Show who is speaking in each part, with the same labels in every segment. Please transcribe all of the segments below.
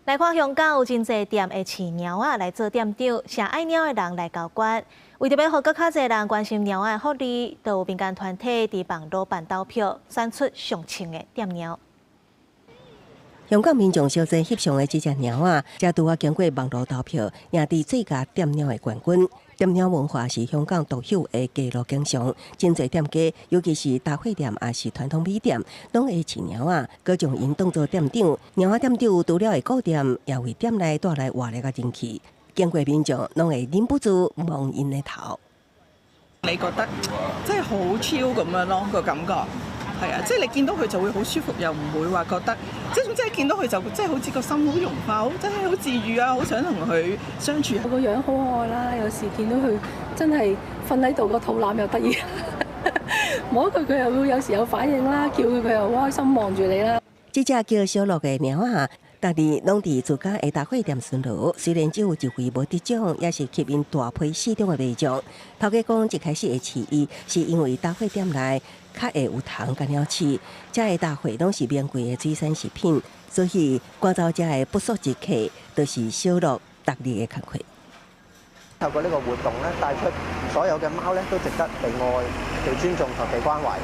Speaker 1: 來看香港有真濟店會飼貓仔來做店長，誠愛貓的人來交關。為著欲予閣較濟人關心貓仔的福利，就有民間團體佇網路辦投票，選出上穿的店貓。
Speaker 2: 香港民眾相爭翕相的這隻貓仔，才拄仔經過網路投票，贏得最佳店貓的冠軍。店貓文化是香港獨有的街路景象，真濟店家，尤其是雜貨店抑是傳統米店，攏會飼貓仔，閣將𪜶當做店長。貓仔店長除了會顧店，也為店內帶來活力佮人氣。經過民眾攏會忍不住摸𪜶的頭。
Speaker 3: 你覺得即係好 chill 咁樣咯，個感覺。係啊，即係你見到佢就會好舒服，又唔會話覺得，即係總之見到佢就即係好似個心好融化，好真係好治愈啊，好想同佢相處。
Speaker 4: 個樣好可愛啦，有時見到佢真係瞓喺度個肚腩又得意，摸佢佢又會有時有反應啦，叫佢佢又好開心望住你啦。
Speaker 2: 這隻叫小樂的貓仔，逐日攏佇自家的雜貨店巡邏，雖然只有一回無得獎，也是吸引大批死忠的民眾。頭家講一開始會飼伊，是因為雜貨店內較會有蟲佮鳥鼠，遮的雜貨攏是名貴的水產食品，所以趕走遮的不速之客，就是小樂逐日的工課。
Speaker 5: 透過呢個活動咧，帶出所有嘅貓咧都值得被愛、被尊重同被關懷。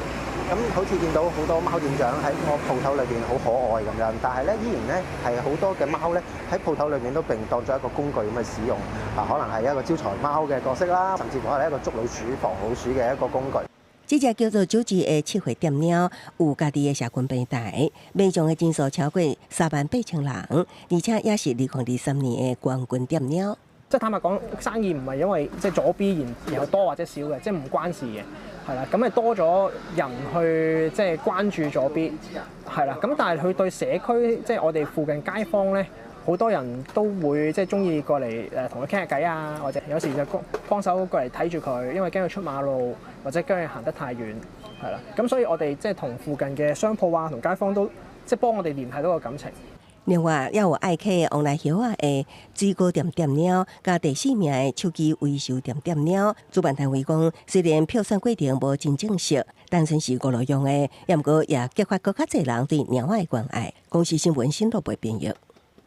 Speaker 5: 咁好似見到好多貓店長喺我鋪頭裏邊好可愛咁樣，但係咧依然咧係好多嘅貓咧喺鋪頭裏面都被當作一個工具咁去使用，啊可能係一個招財貓嘅角色啦，甚至乎係一個捉老鼠、防老鼠嘅一個工具。
Speaker 2: 這隻叫做九子的七歲店貓，有家己的社群平台，民眾的人數超過38,000人，而且也是2023年的冠軍店貓。
Speaker 6: 即係坦白講，生意唔係因為即係左 B 然後多或者少嘅，即係唔關事嘅，係啦。咁係多咗人去即係關注左 B，係啦。咁但係佢對社區即係我哋附近街坊咧，好多人都會即係中意過嚟同佢傾下偈啊，或者有時就幫幫手過嚟睇住佢，因為驚佢出馬路或者驚佢行得太遠，係啦。咁所以我哋即係同附近嘅商鋪啊，同街坊都即係幫我哋聯繫到個感情。
Speaker 2: 另外，也有愛客王來葉仔的水果店店貓，佮第四名的手機維修店店貓。主辦單位講，雖然票選過程無真正式，但算是五路用的，也毋過也激發閣較濟人對貓仔的關愛。公視新聞新羅貝編譯。